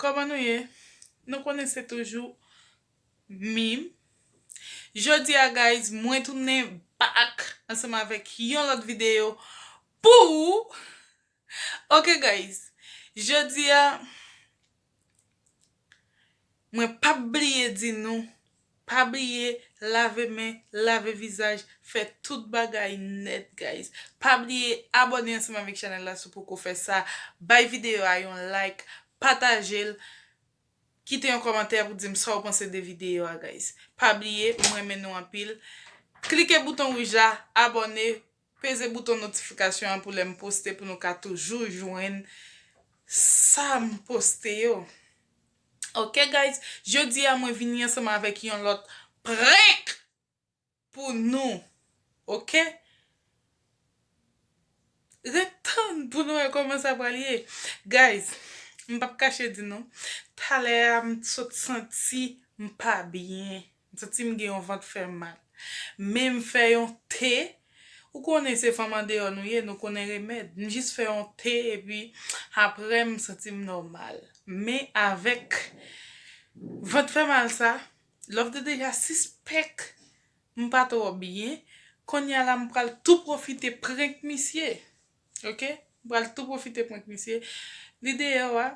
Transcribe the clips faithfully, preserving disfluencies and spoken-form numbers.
Kòman nou ye? Nou konnen se toujou Mim. Jodi a, guys, mwen tounen back ansanm avèk yon lòt videyo pou ou. Ok, guys, jodi a, mwen p ap bliye di nou, pa bliye lave men, lave vizaj, fè tout bagay nèt, guys. Pa bliye abòne ansanm avèk chanèl la si w poko fè sa. Bay videyo a yon like, pataje l, kite yon kòmantè pou di m sa w panse de videyo a, guys. Pa bliye, m renmen nou anpil. Klike bouton wouj la, abòne, peze bouton notifikasyon an pou lè m poste, pou nou ka toujou jwenn sa m poste yo. Ok, guys, jodi a mwen vini ansanm avèk yon lòt prank pou nou. Ok? Ret tann pou nou wè kòman sa pral ye. Guys, m p ap kache di nou, talè a m sot santi m pa byen. M santi m gen yon vant fè mal. Men m fè yon te. Ou konnen se fanm andeyò nou ye, nou konnen remèd. M jis fè yon te epi apre m santi m nòmal. Men avèk vant fè mal sa, lè w te deja sispèk m pa twò byen, kounye a la m pral tou pwofite prank misye. Ok? M pral tou pwofite prank misye. Li deyò a,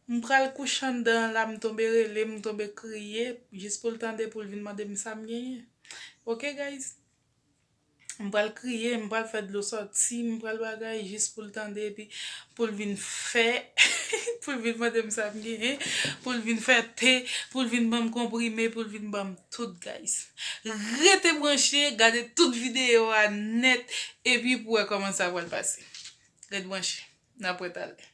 m pral kouche anndan an la, m tonbe rele, m tonbe kriye, jis pou l tande, pou l vin mande m sa m genyen. Ok, guys? M pral kriye, m pral fè dlo sòti, m pral bagay, jis pou l tande, epi pou l vin fè, pou l vin mande m sa m genyen, pou l vin fè te, pou l vin ban m konprime, pou l vin ban m tout, guys. Rete branche, gade tout videyo a nèt, epi pou wè kòman sa pral pase. Ret branche, n ap wè talè.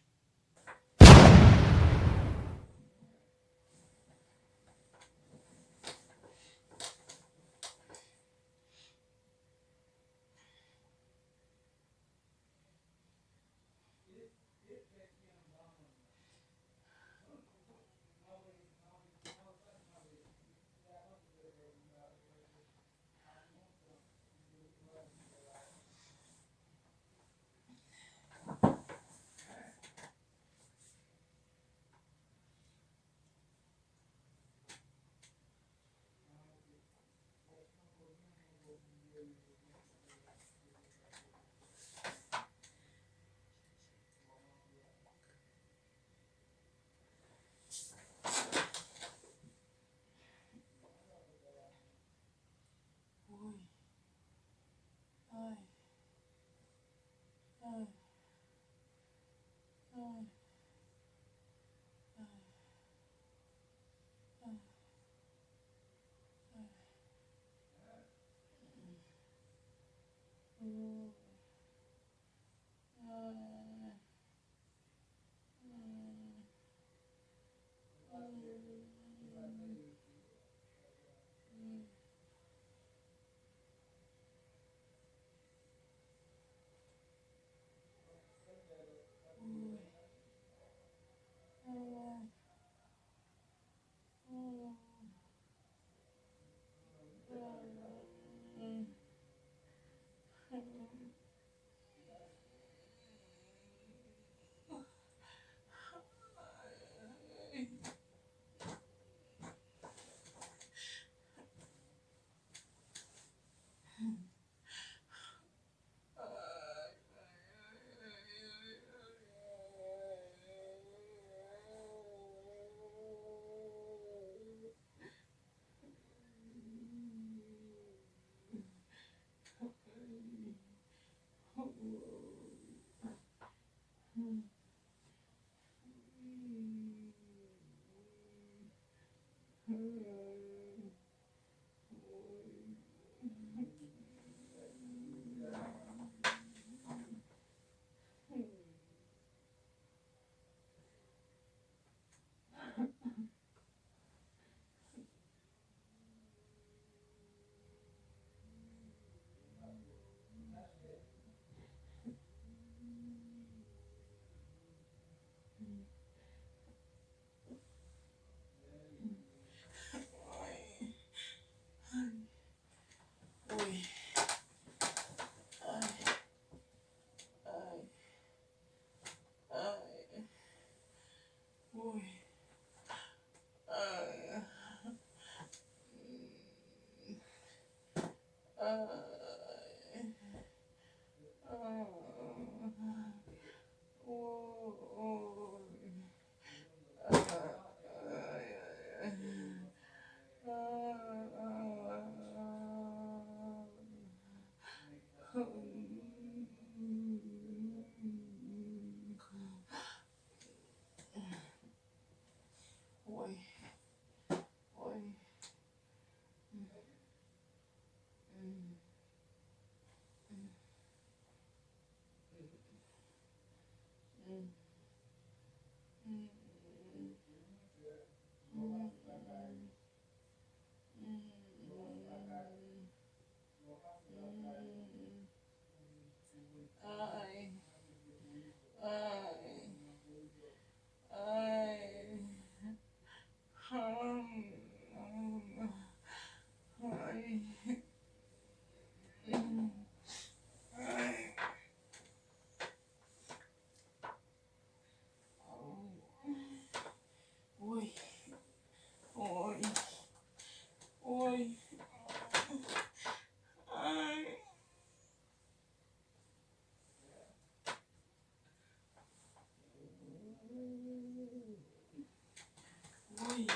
Ay,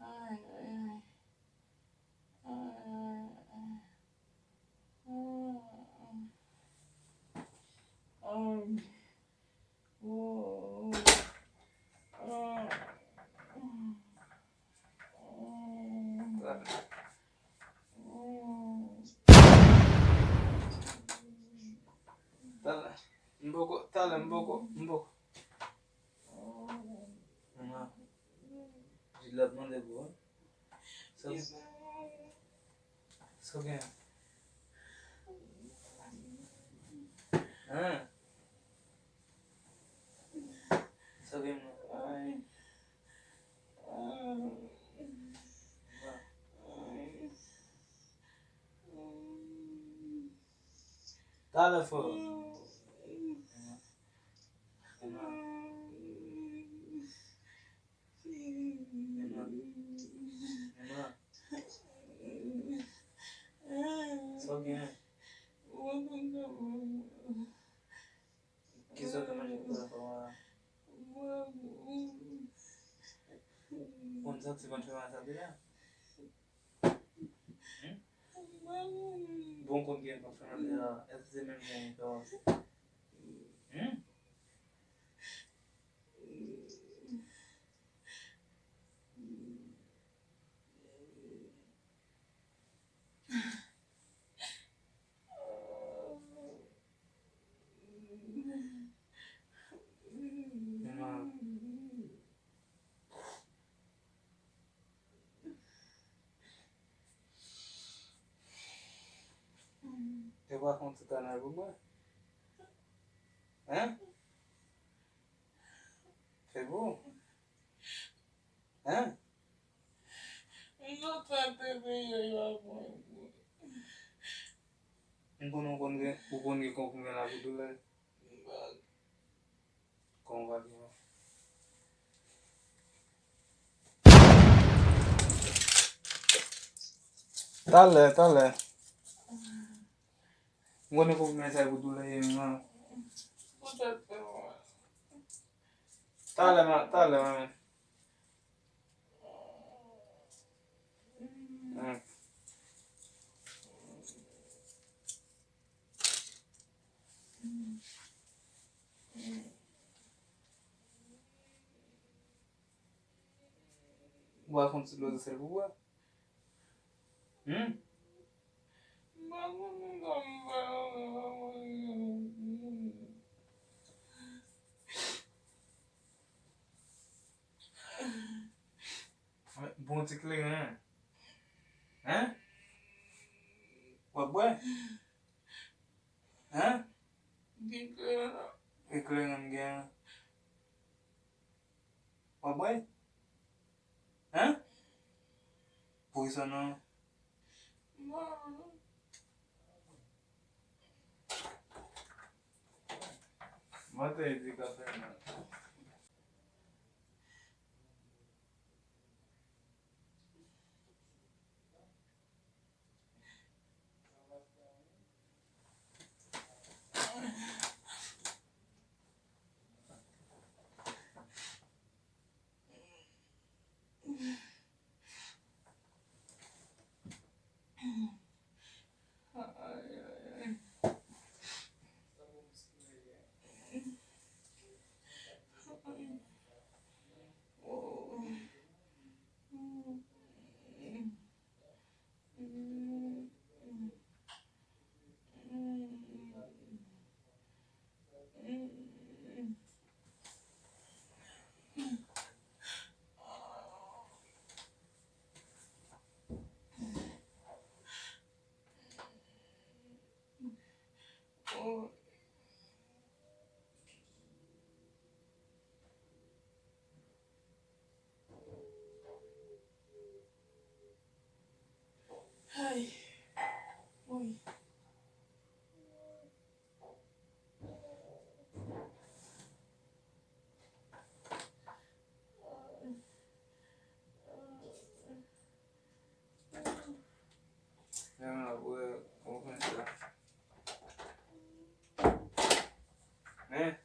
ay, ay. Ay, ay, ay. Ay. Oh. Oh. Talè. M poko, talè, m poko, m poko. Mama, Jilèt mande pou ou. Sa, sa w gen? Hein? Sa w gen, mama? Ay. Talè, frè. Sa w gen? Kisa w te manje pou zafè w a? Ou konn santi vant fè mal sa deja? Hmm? Bon, konn gen vant fè mal deja. Èske se menm jan yon fè mal? Hmm? Te pral fè yon ti kanal pou mwen? Hein? Se bon? Hein? M konn ou konn gen, ou konn gen konpliman la pou doulè. Kòman w va gen? Talè, talè. M konnen konpliman sa pou doulè ye menm nan. Talè, ma, talè, manman. Hmm. Ou a fè yon ti dlo sèl pou bwè? Hmm? Bon ti kleren. Hein? W ap bwè? Hein? Gen kleren la. E kleren m gen an. W ap bwè? Hein? Poukisa non? Mwen te di ka fè mal. Ay. Woy. Men, men, apre, ou konn sa. Men.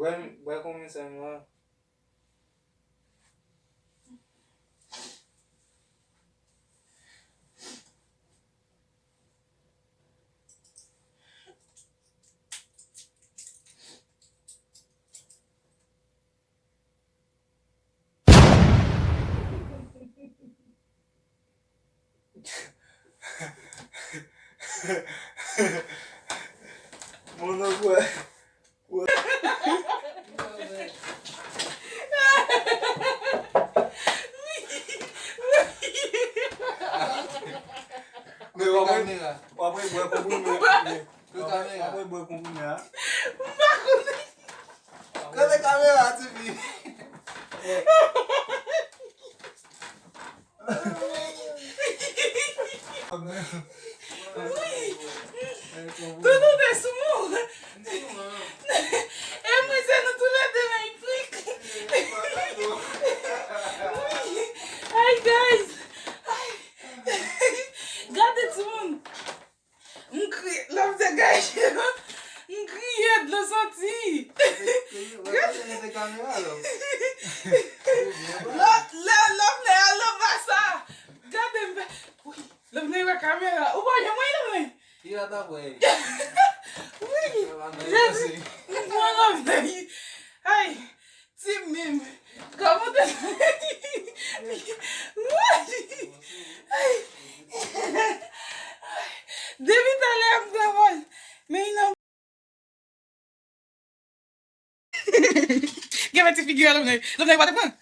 Bwè, bwè konbyen sèlman? Mon anfrè. Men w ap, w ap bwè konprime. W ap bwè konprime a. M pa konnen. Kote kamera a, tifi? Wi. Toutou te sou mwen. E mwen se nou toulède nan iplik. Wi. Ay, guys. Ay. Gade timoun. M kriye, lòv degaje. M kriye, dlo soti. Lòt lè, lòv lè, lòv a sa. Gade m fè. Wi, lòv lè wè kamera. Ou pa janm wè lòv lè. Wi, Jezi, m pran lòv lè. Ay. Ti mim. Kòman te. Depi talè ap travay. Men nan. Gen yon ti figi a lòv nèg. Lòv nèg pa te pran.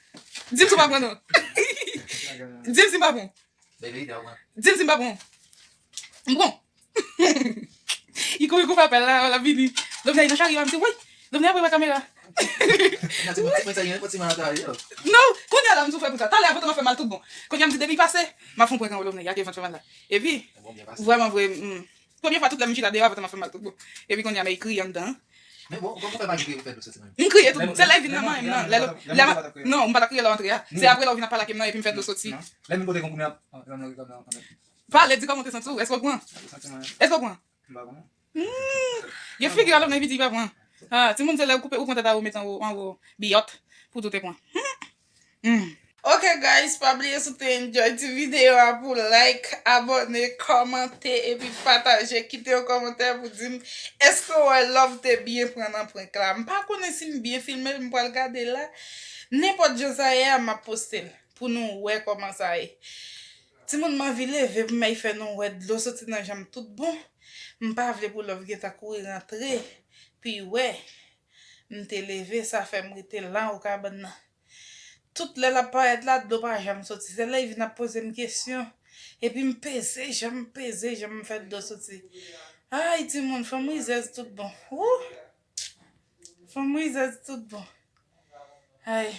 Di m si w pa pran non. Di m si m pa pran. Di m si m pa pran. M pran. Li kouri kou fè apèl la, l ap vini. Lòv nèg nan chari a, m di, woy. Lòv nèg ap wè kamera. Non, kounye a la m tou fè pou sa. Talè a vant mwen fè mal tout bon. Kounye a m di depi pase, m ap fè yon prank anwo lòv nèg a ke vant fè mal la. Epi, vrèman vre, mm, premye fwa tout lè m chita deyò a vant mwen fè mal tout bon. Epi kounye a men li kriye anndan. Men bon, kòman w fè pa kriye pou fè dlo soti nan je w? M kriye tout bon. Se lè l vin nan manyen m nan. Lè l, lè m, non, m pa ta kriye lè w antre a. Se apre lè w vin ap pale ak m nan epi m fè dlo soti. Lè m pote konprime a. Pale, di kòman w te santi w. Èske w pran? Èske w pran? M pa pran. Hmm. Gen figi a lòv nèg piti pa pran. Ah, timoun se lè ou koupe, ou pran tèt a ou met anwo, anwo biyòt pou tou te pran. Hmm. Ok guys, pa bliye si w te enjoy ti videyo a pou like, abòne, kòmante epi pataje, kite yon kòmantè pou di m èske w wè lòv te byen pran nan prank la. M pa konnen si m byen filme l, m pral gade la. Nenpòt jan sa ye a, m ap poste l pou nou wè kòman sa ye. Timoun, m anvi leve pou m al fè nou wè dlo soti nan je m tout bon. M pa vle pou lòv gentan kouri rantre, pi wè. M te leve, sa fè m rete la o kabann nan. Tout lè l ap parèt la, dlo pa janm soti. Se lè l vin ap poze m kesyon. Epi m peze je m, m peze je m, m fè dlo soti. Ay, timoun, fanm rizèz tout bon. Wouh! Fanm rizèz tout bon. Ay.